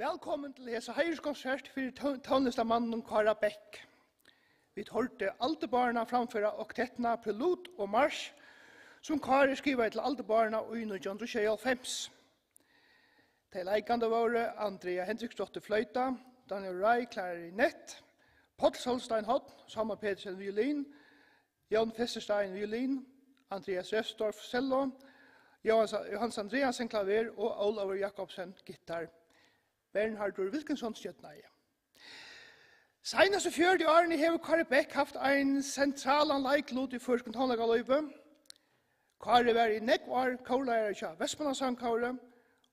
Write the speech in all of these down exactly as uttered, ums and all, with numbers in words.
Vælkomin til hesa heiðurskonsert fyri tó-, tónlistarmanninum Kára Bech. Vit hoyrdu Aldurbarna framføra oktettina Prelude og March, sum Kári skrivaði til Aldurbarna í nítjan hundrað og sjeyoghálvfems. Tey leikandi vóru Andrea Hendriksdóttir floyta, Daniel Ray klarinett, Páll Solstein horn, Sámal Petersen violin, Jón Festerstein violin, Andreas Restorff cello, Jóhannes, Jóhannes Andreasen klaver og Ólavur Jakobsen gittar. Bernhardur Wilkinson stjórnaði. Seinastu fjøruti árini hevur Kári Bech havt ein sentralan leiklut í føroyskum tónleikalívi. Kári var í nógv ár kórleiðari hjá Vestmanna Sangkóri,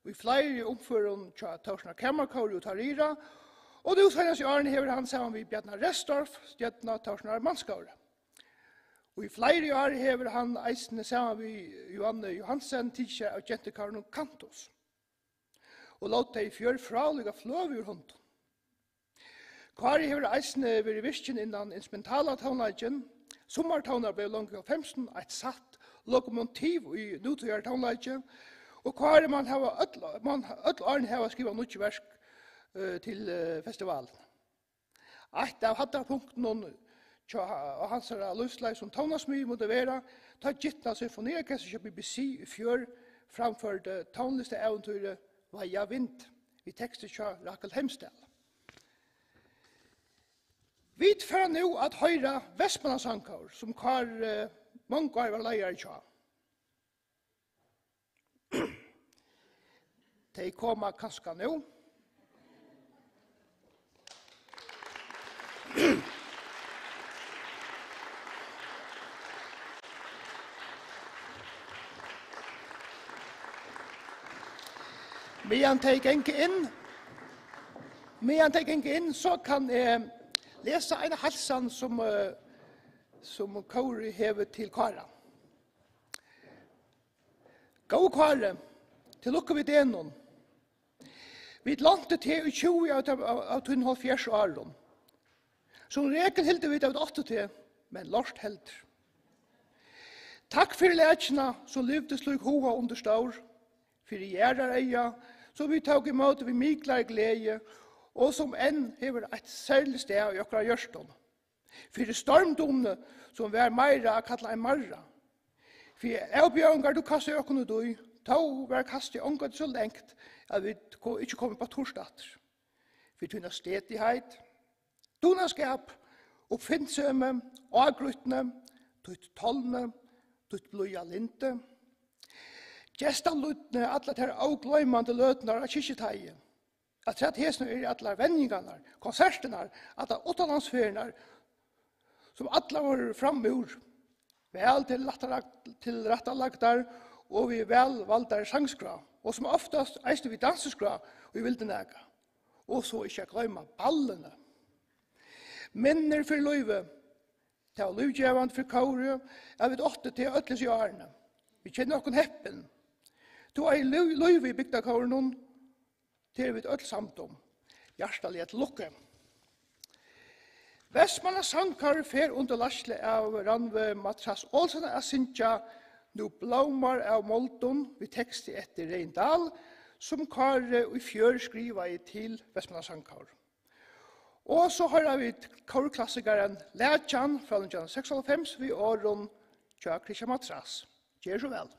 í fleiri umførum hjá Tórshavnar Kamarkóri og Tarira, og nú seinastu árini hevur hann saman við Bjarna Restorff stjórnað Tórshavnar Mannskóra. Og í fleiri ár hevur hann eisini saman við Johanne Johansen tikið sær av gentukórinum Cantus og lót tey í fjør frálíka fløgu úr hondum. Kári hevur eisini verið virkin innan instrumentala tónleikin. Summartónar bleiv longu í hálvfemsunum eitt satt lokomotiv í nútíðar tónleiki, og Kári man hava øll, man øll árini hava skrivað nýggj verk, eh, til, eh, festivalin. Eitt av hæddarpunktunum hjá, á hansara lívsleið sum tónasmiður mundi vera, tá Gitna Symfoniorkestur hjá B B C í fjør framførdi tónlistarævintýrið Veiða vind við teksti hjá Rakel Heimsdahl. Vit fara nú at hoyra Vestmanna Sangkór, sum Kári, eh, mong ár var leiðari hjá. Tey koma kanska nú. Meðan tey ganga inn, meðan tey ganga inn, so kann eg lesa eina heilsan sum, eh, sum kórið hevur til Kára. Góði Kári, til lukku við degnum. Vit læntu teg í tjúgu av, av, av tínum hálvfjerðs árum. Sum regul hildu vit, at vit áttu teg, men lárt heldur. Takk fyri lækjuna, sum livdi slík hugað undir stór, fyri jarðareyga, sum vit tóku ímóti við miklari gleði, og sum enn hevur eitt serligt stað í okkara hjørtum. Fyri stormdumuni, sum var meira at kalla ein marra. Fyri avbjóðingar, tú kastaði okkum út í, tó var kastið ongantíð so langt, at vit ko-, ikki komu upp á turt aftur. Fyri tína stedigheit, dugnaskap, uppfinnsemi, ágrýtni, títt tolni, títt blíða lyndi, gestalýdni, allar tær ógloymandi løturnar á Kirkjuteigi. Afturat hesum eru allar venjingarnar, konsertirnar, allar uttanlandsferðirnar, sum allar vóru framúr væl tilrættalagdar og við væl valdari sangskrá, og sum oftast eisini við dansiskrá, ið vildi nakað. Og so ikki at gloyma ballini. Minnir fyri lívið. Tað var lívgevandi fyri kórið, at vit áttu teg øll hesi árini. Vit kenna okkum heppin. Tú eigur lív, lív í bygdarkórinum, tað eru vit øll samd um. Hjartaliga til lukku. Vestmanna Sangkór fer undir leiðslu av Rannvá Matras Olsen at syngja Nú blómar av moldum við teksti eftir Regin Dahl, sum Kári í fjør skrivaði til Vestmanna Sangkór. Og so hoyra vit kórklassikaran Lækjan frá nítjan hundrað og seksoghálvfems við orðum hjá Christian Matras. Ger so væl.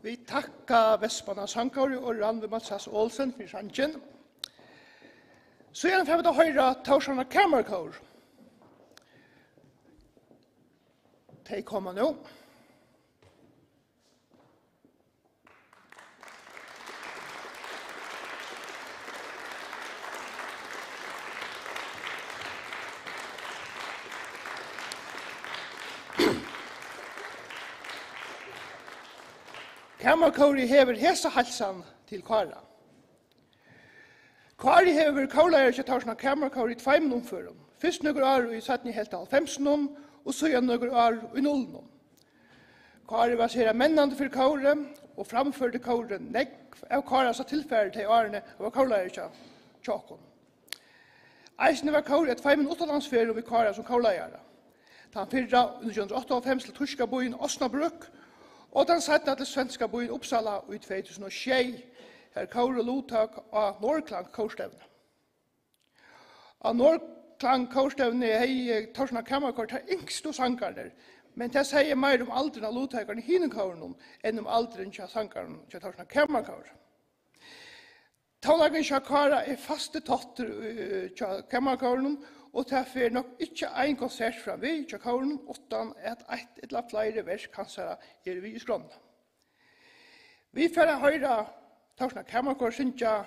Vit takka Vestmanna Sangkóri og Rannvá Mathias Olsen fyri sangin. Síðan fara vit at hoyra Tórshavnar Kamarkór. Tey koma nú. Kamarkórið hevur hesa heilsan til Kára. Kári hevur verið kórleiðari hjá Tórshavnar Kamarkór í tveimum umførum, fyrst nøkur ár í seinnu helvt av hálvfemsunum og síðan nøkur ár í nullunum. Kári var sera mennandi fyri kórið og framførdi kórið nógv av Kárasa tilfari tey árini, hann var kórleiðari hjá, hjá okkum. Eisini var kórið á tveimum uttanlandsferðum við Kára sum kórleiðara. Tann fyrra í nítjan hundrað og áttaoghálvfems til týska býin Osnabrück og tann seinna til svenska býin Uppsala í tvey túsund og sjey, har kórið luttók á Nordklang kórstevnu. Á Nordklang kórstevnu hevði Tórshavnar Kamarkór tær yngstu sangararnar, men tað segði meira um aldurin á luttøkunum í hinum kórunum enn um aldurin hjá sangarunum hjá Tórshavnar Kamarkór. Tónleikurin hjá Kára er fastur táttur, eh, hjá Kamarkórinum, og tað fer nokk ikki ein konsert fram við hjá kórinum, uttan at eitt ella fleiri verk hansara eru við í skránni. Vit fara at hoyra Tórshavnar Kamarkór syngja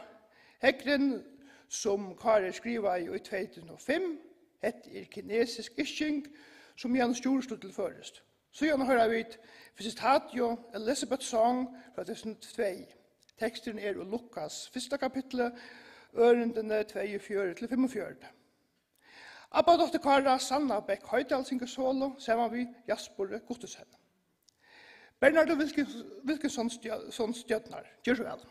Heygrin, sum Kári skrivaði í tvey túsund og fimm. Hetta er kinesisk yrking, sum Jan Sjur stýrdi til føroyskt. Síðan hoyra vit Visitatio Elizabeth Song frá tvey túsund og tvey. Teksturin er úr Lukas fyrsta kapitli, ørindini tveyogfjøruti til fimmogfjøruti. Abbadóttir Kára, Sanna Bech Hoydal, syngur solo saman við Jaspuri Guttormsen. Bernardur Wilkins-, Wilkinson Stjør-, son Stjørnar. Ger so væl.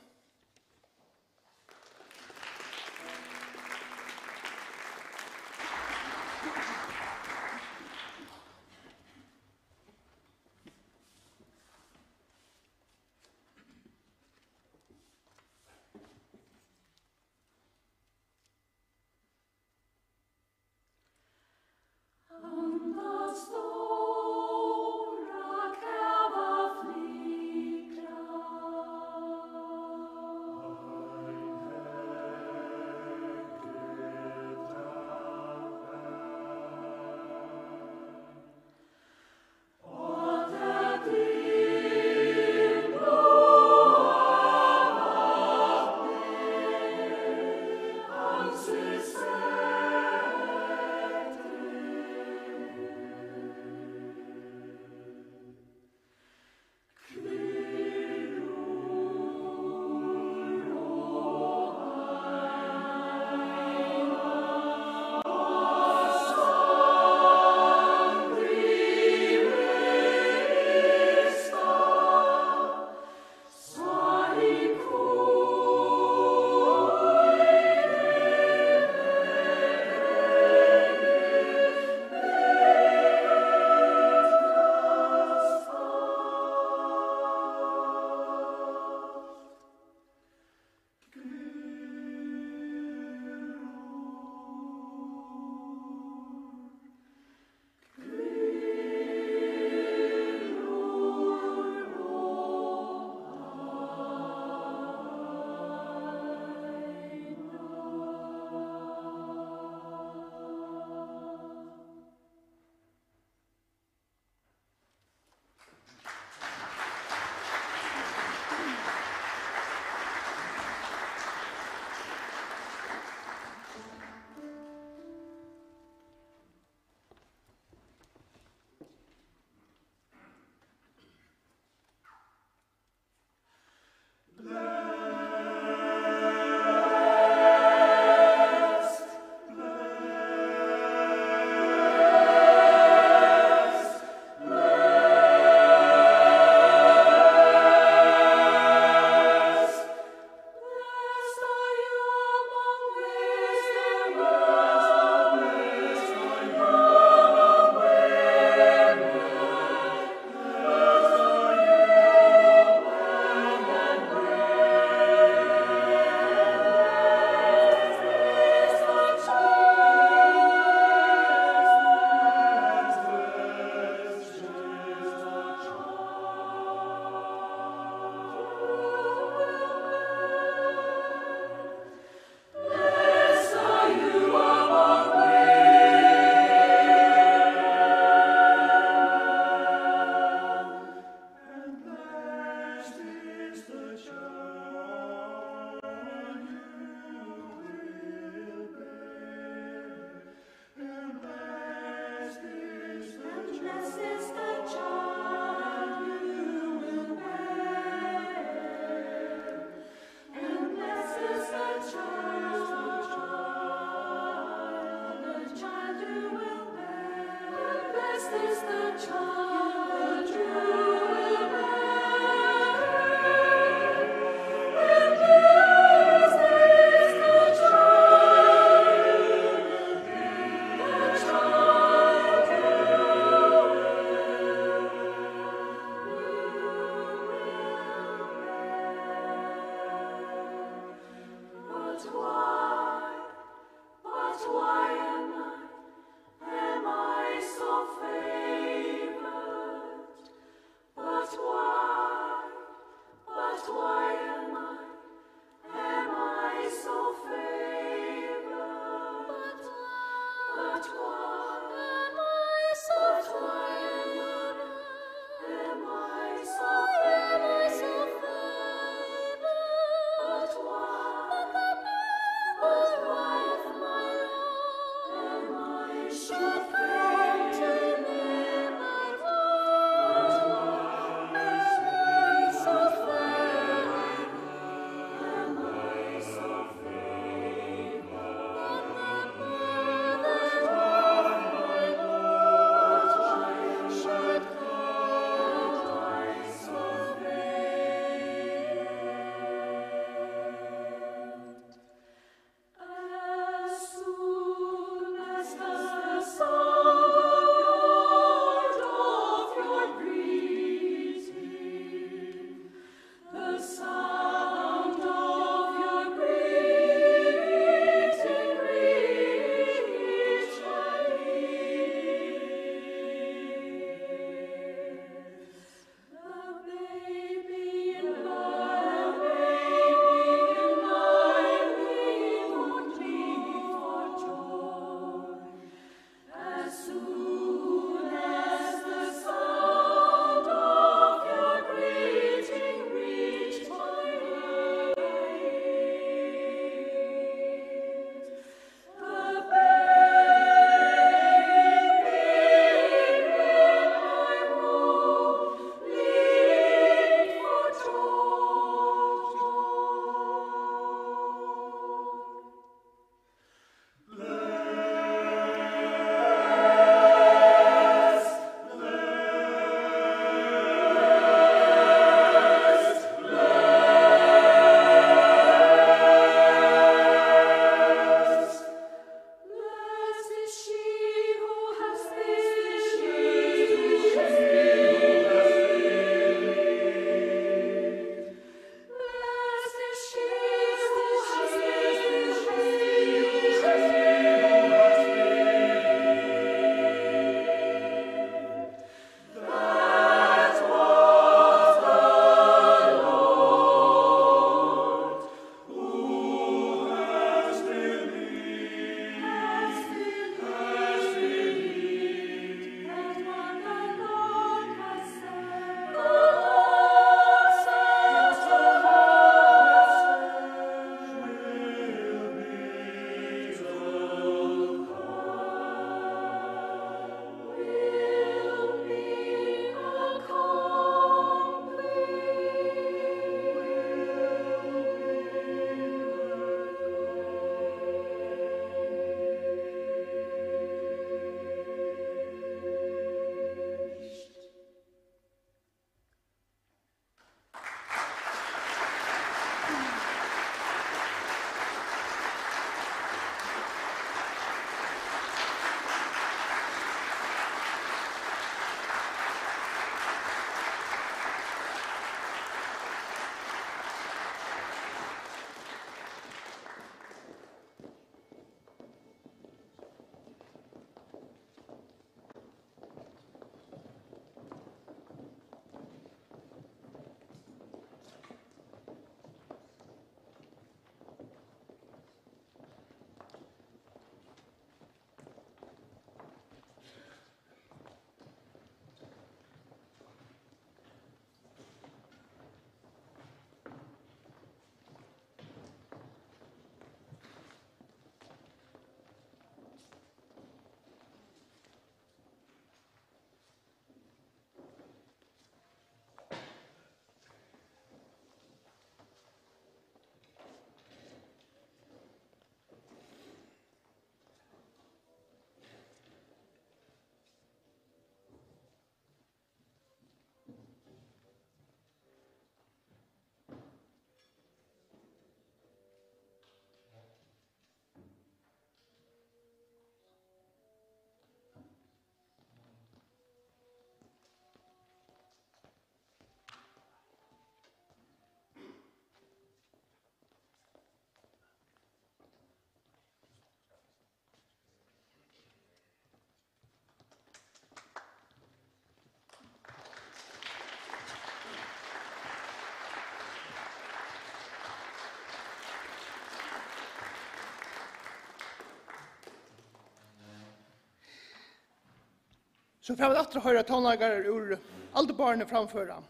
So fara vit aftur at hoyra tónleikarar úr Aldurbárðini framføra.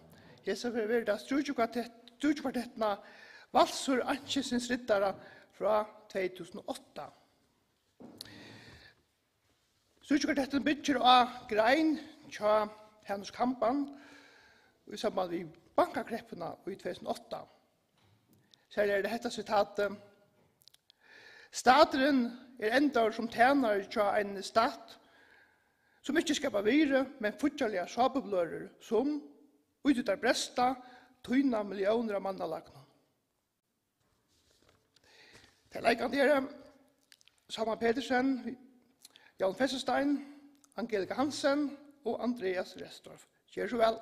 Hesa ferð verður tað stríkjukvartett-, stríkjukvartettina Valsur Einkisins Riddara frá tvey túsund og átta. Stríkjukvartettin byggir á grein hjá Hanus Kamban í samband við bankakreppuna í tvey túsund og átta. Serliga er tað hetta sitatið: "Staturin er endaður sum tænari hjá einum stat, sum ikki skapar virði, men fíggjarliga sápubløðrur, sum, í tí teir bresta, týna milliónir av mannalagnum." Tey leikandi eru Sámal Petersen, Jón Fessenstein, Angelika Hansen og Andreas Restorff. Ger so væl.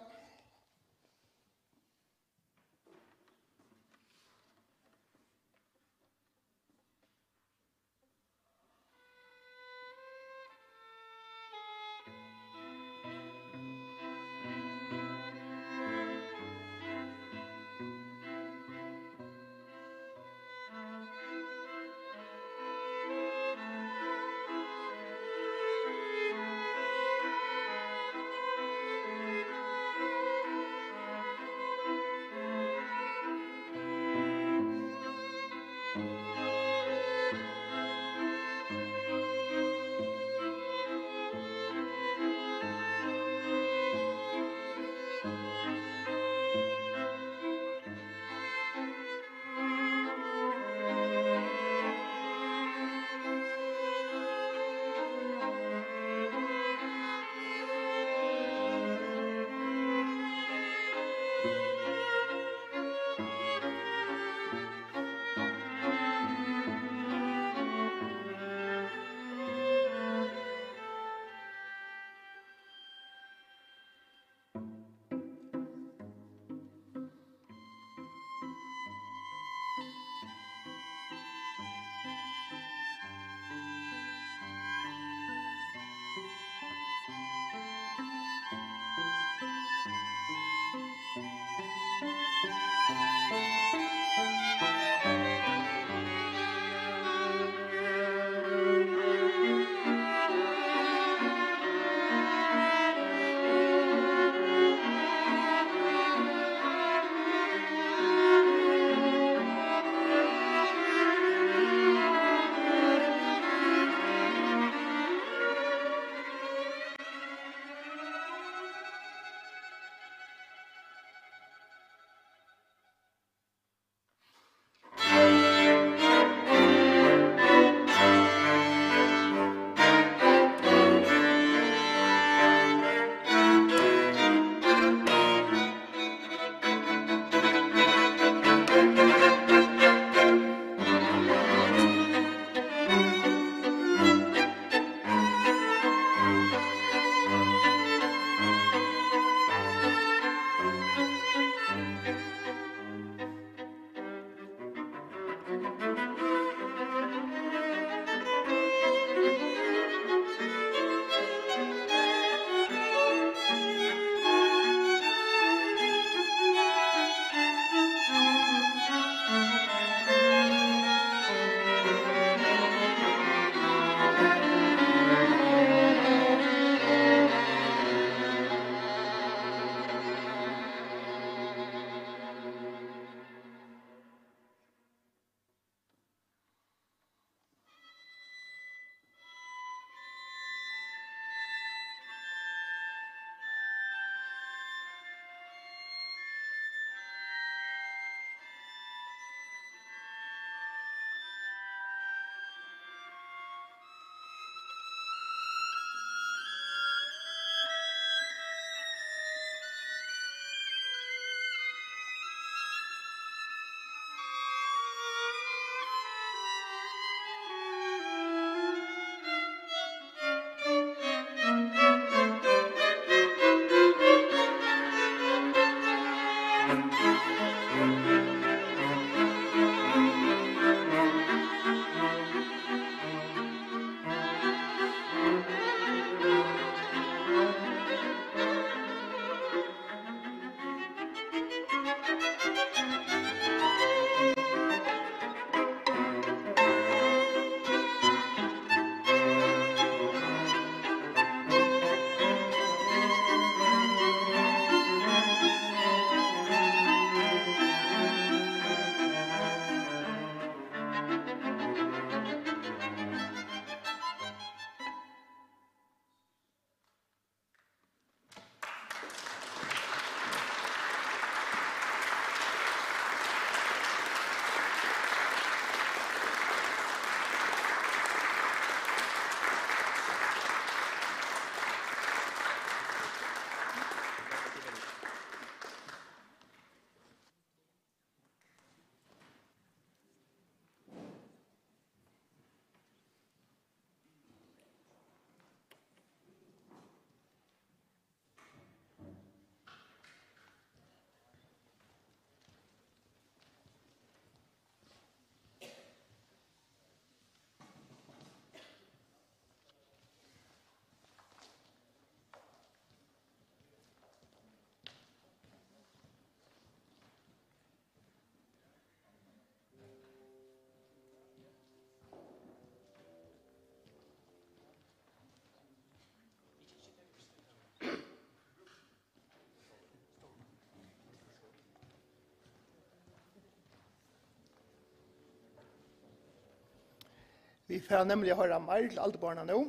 Vit fara nemliga at hoyra meir til aldurbárarnar nú.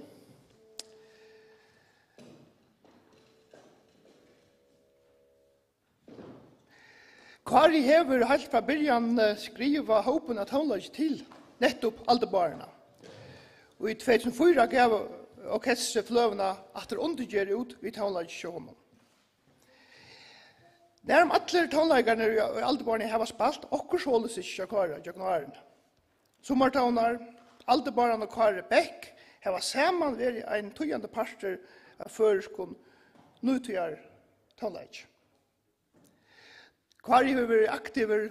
Kári hevur heilt frá byrjan, eh, skrivað hópin av tónleiki til nettupp aldurbárarnar. Og í tvey túsund og fýra gav orkestrið fløguna Aftur undirgerð út við tónleiki hjá honum. Nærum allir tónleikarnir í, í aldurbárunum hava spælt okkurt soleiðis hjá Kára gjøgnum árini. Summartónar, aldurbáran og Kári Bech hava saman verið ein týðandi partur av føroyskum nútíðartónleiki. Kári hevur verið aktivur,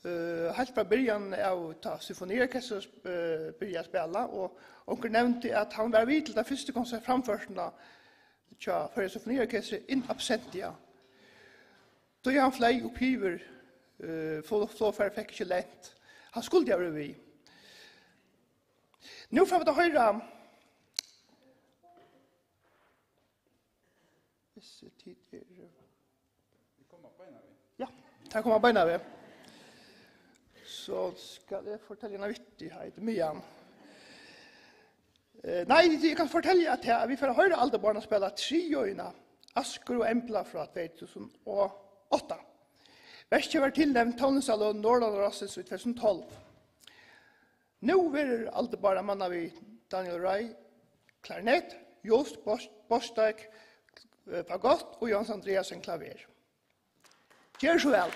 eh, heilt frá byrjan av, tá symfoniorkestrið, eh, byrjaði at spæla, og onkur nevndi, at hann var við til ta fyrstu konsertframførsluna hjá Føroya Symfoniorkestri in absentia. Tí hann fleyg upp yvir, eh, flo-, flogfarið fekk ikki lent. Hann skuldi ha verið við. Nú fara vit at hoyra, hvis tit eru, ja, tað koma beinanvegin. So skal eg fortelja eina vittigheit um Mian. Eh, nei, eg kann fortelja, at her, vit fara at hoyra aldurbárarnar spæla trioina Askur og Embla frá tvey túsund og átta. Verkið var tilnevnt Tónlistarløn Norðurlandaráðsins í tvey túsund og tólv. Nú verður aldurbáran mannað við Daniel Rey, klarinett, Joost Bos-, Bostek, eh, fagott og Jens Andreasen, klaver. Ger so væl.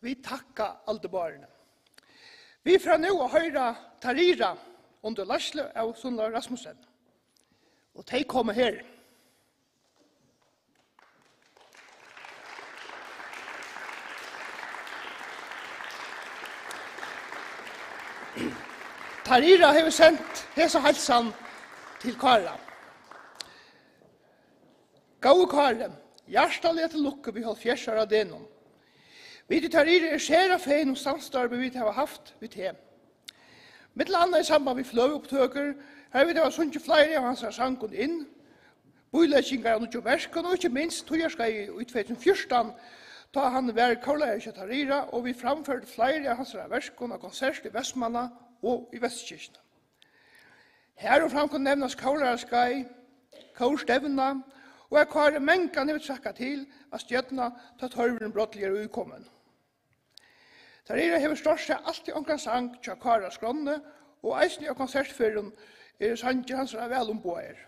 Vit takka aldurbarnið. Vit fara nú at hoyra Tarira undir leiðslu av Sunna Rasmussen. Og tey koma her. Tarira hevur sent hesa heilsan til Kára. Góði Kári, hjartaliga til lukku við hálvfjerðs ára degnum. Vit í Tarira eru sera fegin um samstarvið, vit hava havt við teg. Millum annað í samband við fløguupptøkur, har vit hava sungið fleiri av hansara sangum inn, bíleggingar av nýggjum verkum og ikki minst tíðarskeiðið í tvey túsund og fjúrtan, tá hann var kórleiðari hjá Tarira og vit framførdu fleiri av hansara verkum á konsert í Vestmanna og í Vesturkirkjuni. Harumframt kunnu nevnast kórlæraskeið, kórstevna og at Kári mangan hevur traðkað til at stjórna, tá tørvurin brádliga er íkomin. Tarira hevur stórt sett altíð onkran sang hjá Kára á skránni, og eisini á konsertferðum eru sangir hansara væl umboðaðir.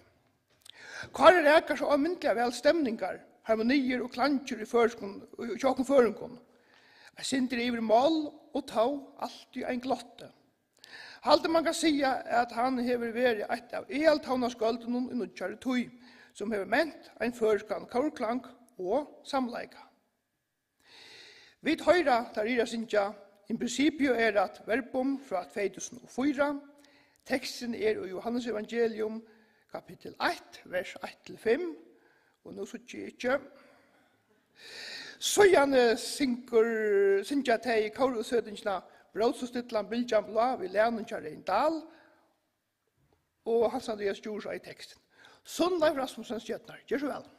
Kári rakar so ómetaliga væl stemningar, harmoniir og klangir í føroyskum, í, hjá okkum føroyingum. Eitt sindur yvir mál og tó altíð ein glotti. Haldi man kann siga, at hann hevur verið eitt av aðaltónaskøldunum í nýggjari tíð, sum hevur ment ein føroyskan kórklang og samleika. Vit hoyra Tarira syngja In principio erat verbum frá tvey túsund og fýra. Teksturin er í Jóhannesevangelium, kapittul eitt, vers eitt til fimm, og nú síggi eg ikki. Síðani syngur, syngja tey kórútsendingina Brót so stillan, bylgjan blá við lagnum hjá Regin Dahl, og Hans Andreas Djurhuus eigur tekstin. Sunnleif Rasmussen stjórnar. Ger so væl.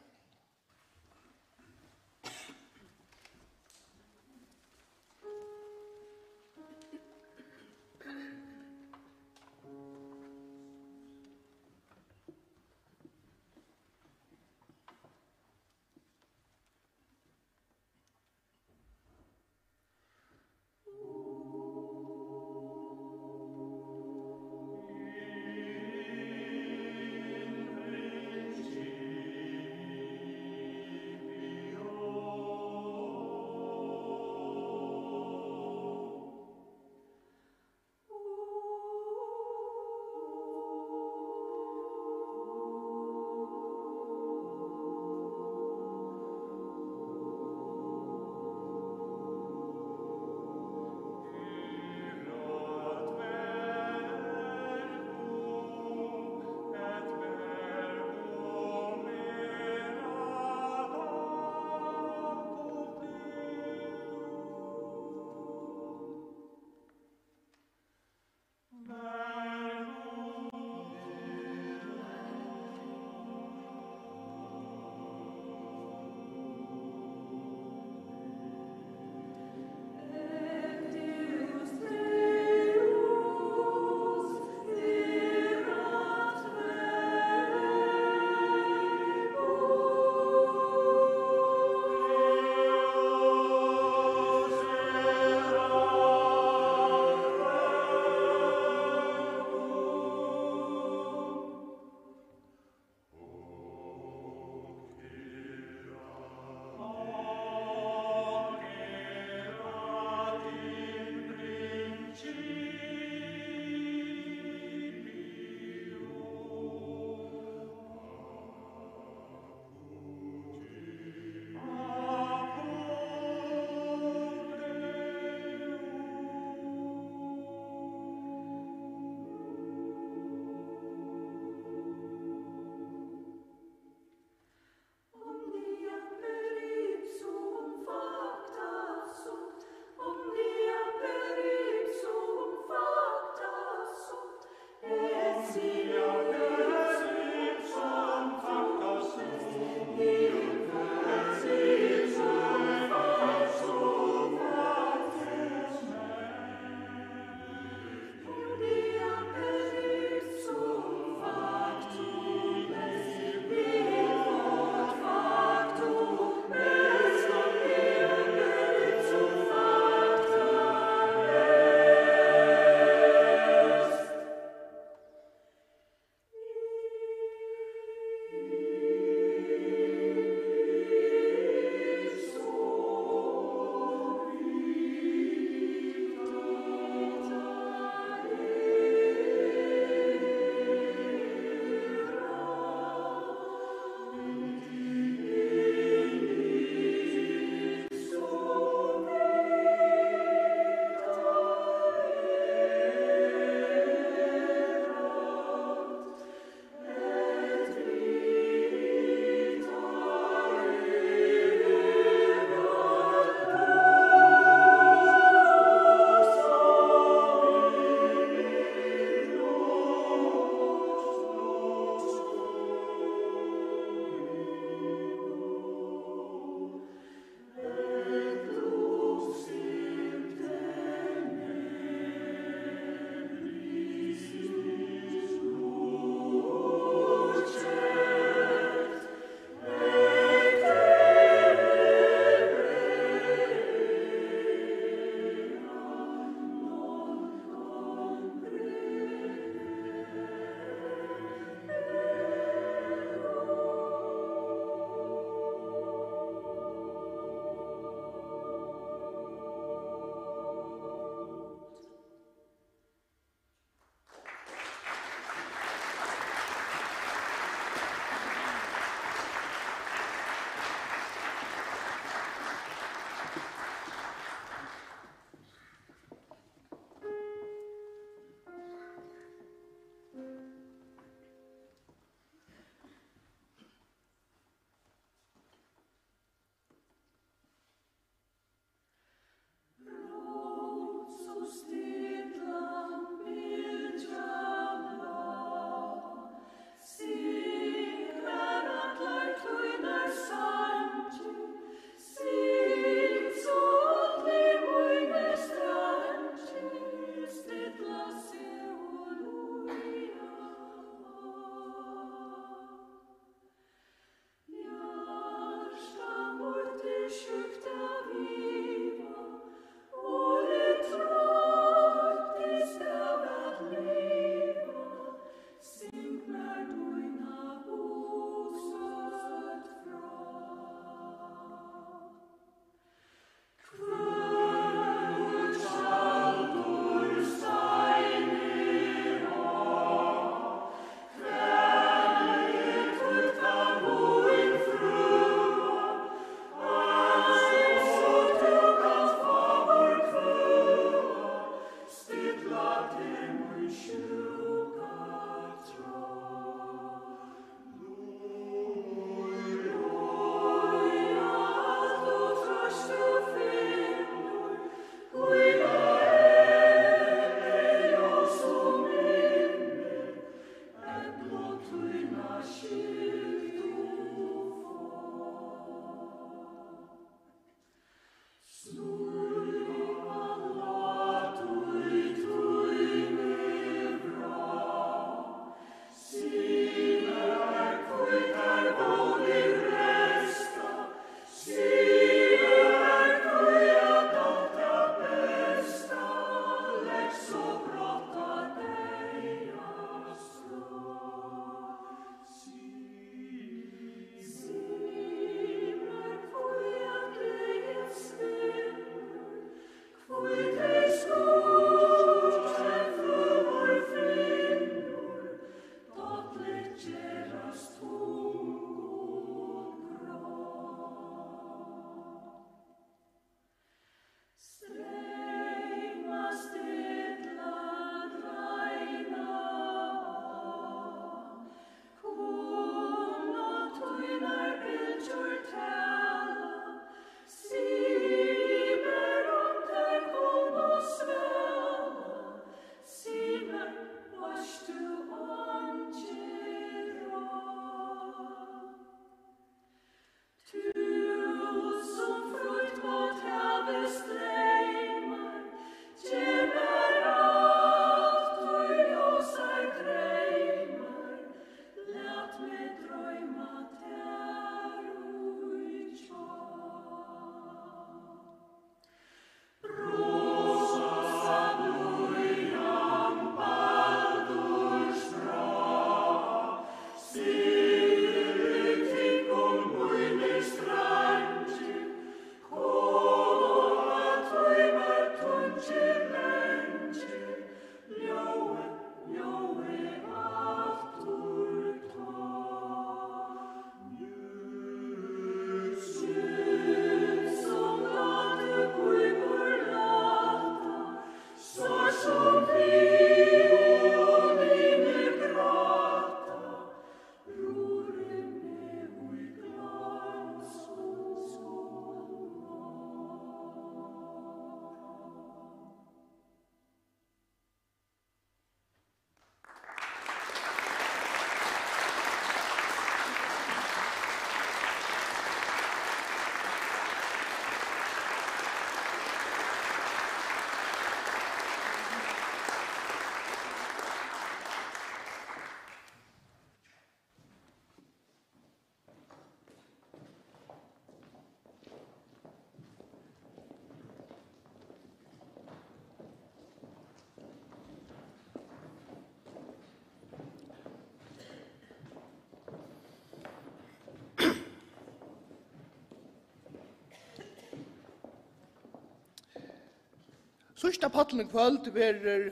Síðsta pallin í kvøld verður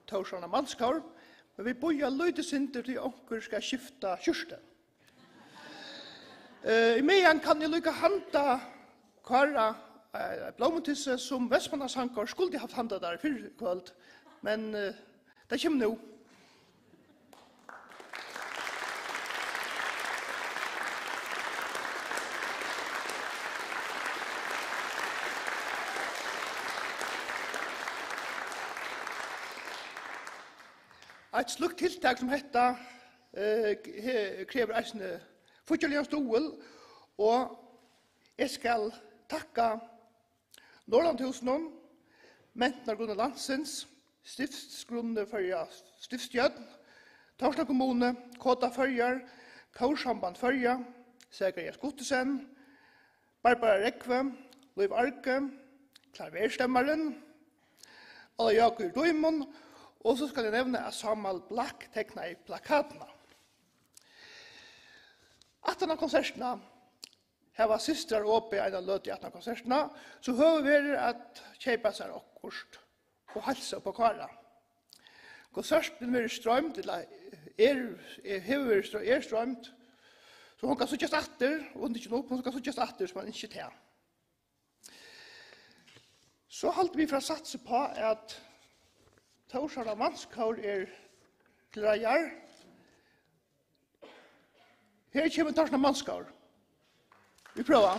Tórshavnar Mannskór, men vit bíða lítið sindur, tí onkur skal skifta skjúrtu. Eh, ímeðan kann eg líka handa Kára, eh, eitt blómutyssið, sum Vestmanna Sangkór skuldi havt handað tær fyrr í kvøld, men, eh, tað kemur nú. Eitt slíkt tiltak sum hetta, eh, he-, krevur eisini fíggjarligan stuðul, og eg skal takka Norðurlandahúsinum, Mentanargrunni landsins, Stiftsgrunni Føroya Stiftsstjórn, Tórshavnar kommunu, Koda Føroyar, Kórsamband Føroya, Zacharias Guttesen, Barbara Rógvu, Lív Arge, klaverstemmarin, Óla Jákup Dímun, og so skal eg nevna, at Sámal Blak teknaði plakatina. Aftan á konsertina hava systrar opið eina løtu aftan á konsertina, so høvi verður at keypa sær okkurt og heilsa upp á Kára. Konsertin verður stroymd, ella er, er, hevur verið stro-, er stroymd, so hon kann síggjast aftur, og hon er ikki upp, hon skal síggjast aftur, sum man ynskir tað. So halda vit fyri at satsa upp á, at Tórshavnar Mannskór er til reiðar. Her kemur Tórshavnar Mannskór. Vit prøva.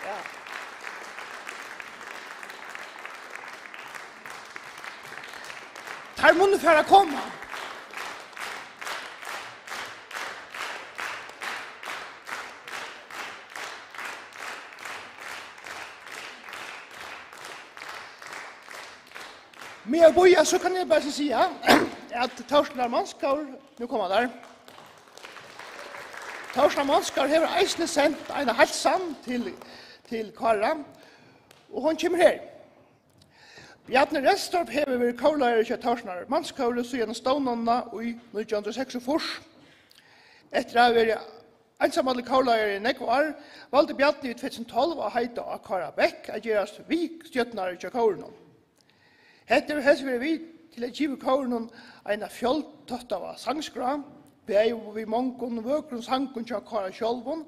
Ja. Teir munnu fara at koma. Meðan vit bíða, so kann eg bara siga, at Tórshavnar Mannskór, nú koma teir. Tórshavnar Mannskór hevur eisini sent eina heilsan til, til Kára, og hon kemur her. Bjarni Restorff hevur verið kórleiðari hjá Tórshavnar Mannskóri síðan stovnanina í nítjan hundrað og seksogfýrs. Eftir at hava verið einsamallur kórleiðari í nógv ár, valdi Bjarni í tvey túsund og tólv at heita á Kára Bech at gerast viðstjórnari hjá kórinum. Hetta hevur helst verið við til at geva kórinum eina fjøltáttaða sangskrá, bæði við mongum vøkrum sangum hjá Kára sjálvum,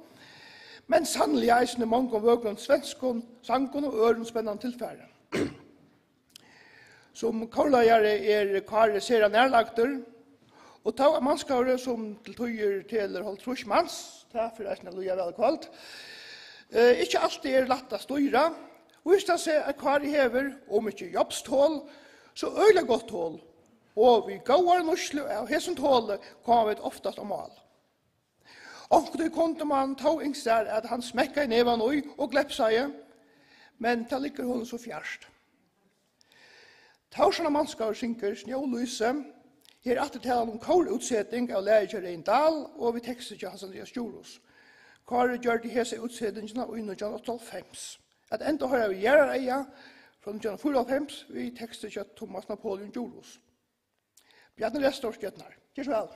men sanniliga eisini mongum vøkrum svenskum sangum og øðrum spennandi tilfari. Sum kórleiðari er Kári sera nærlagdur, og tó er Mannskóri, sum til tíðir telur hálvtrýss mans, tað fer eisini at líða væl í kvøld, eh, ikki altíð er lætt at stýra, víst tað seg, at Kári hevur, um ikki jobstol, so øgiliga gott tol, og við góðari nýtslu av hesum toli koma vit oftast á mál. Onkuntíð kundi mann tó ynskt sær, at hann smekkaði nevan í og glepsaði, men tað liggur honum so fjart. Tórshavnar Mannskóur syngur Snjólýsi. Her er aftur talan um kórútseting av lagi hjá Regin Dahl og við teksti hjá Hans Andrias Djurhuus. Kári gjørdi hesa útsetingina í nítjan hundrað og áttaoghálvfems. At enda hoyra vit Jarðareiga frá nítjan hundrað og fýraoghálvfems við teksti hjá Tummas Napoleon Djurhuus. Bjarni Restorff stjórnar. Ger so væl.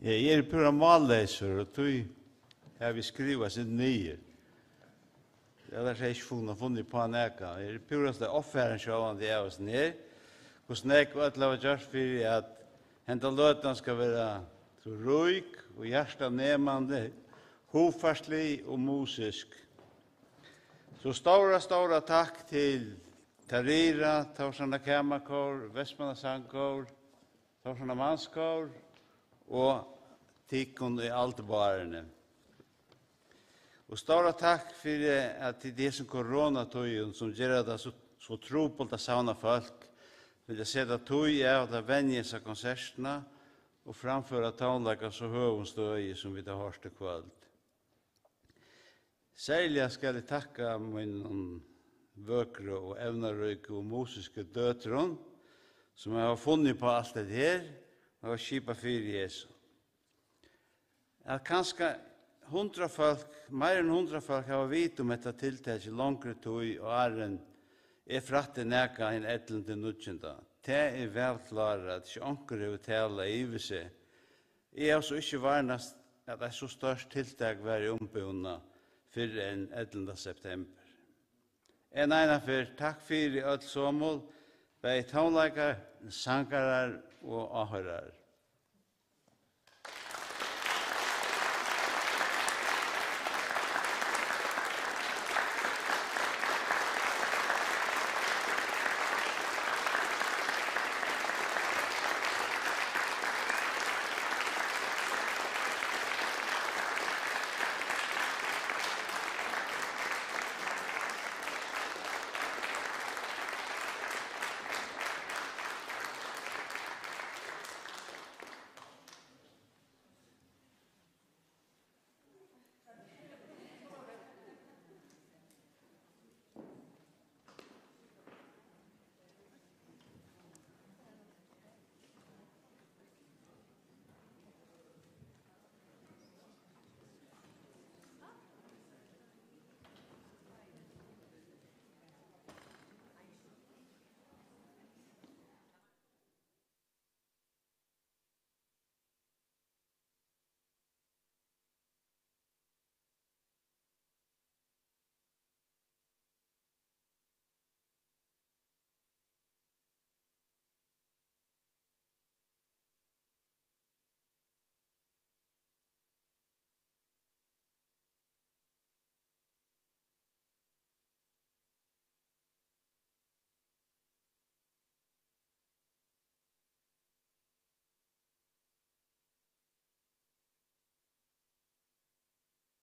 Eg eri púra málleysur, og tí havi eg skrivað seg niður. Eg havi ikki funnið, funnið upp á nakað. Eg eri púra so ovfarin sjálvandi av hesum her. Hvussu nógv øll hava gjørt fyri, at henda løtan skal vera so rík og hjartanemandi, hugfarslig og musisk. So stóra, stóra takk til Tarira, Tórshavnar Kamarkór, Vestmanna Sangkór, Tórshavnar Mannskór og tykkum í Aldabáruni. Og stóra takk fyri, at tit í hesum koronatíðum, sum gera tað so, so trupult at savna fólk, vilja seta tíð av at venja hesa konsertina og framføra tónleikar so høgum støði, sum vit hava hoyrt í kvøld. Serliga skal eg takka mínum vøkru og evnaríku og musisku døtrum, sum hava funnið upp á alt hetta her og hava skipað fyri hesum. At kanska hundrað fólk, meira enn hundrað fólk hava vitað um hetta tiltakið longri tíð, áðrenn eg frætti nakað hin ellivta níggjunda. Tað er væl klárað, at ikki onkur hevur talað yvir seg. Eg havi so ikki varnast, at eitt so stórt tiltak var í umbúna fyrr enn ellivta septembur. Enn einaferð, takk fyri øll somul, bæði tónleikar, sangarar og áhoyrarar.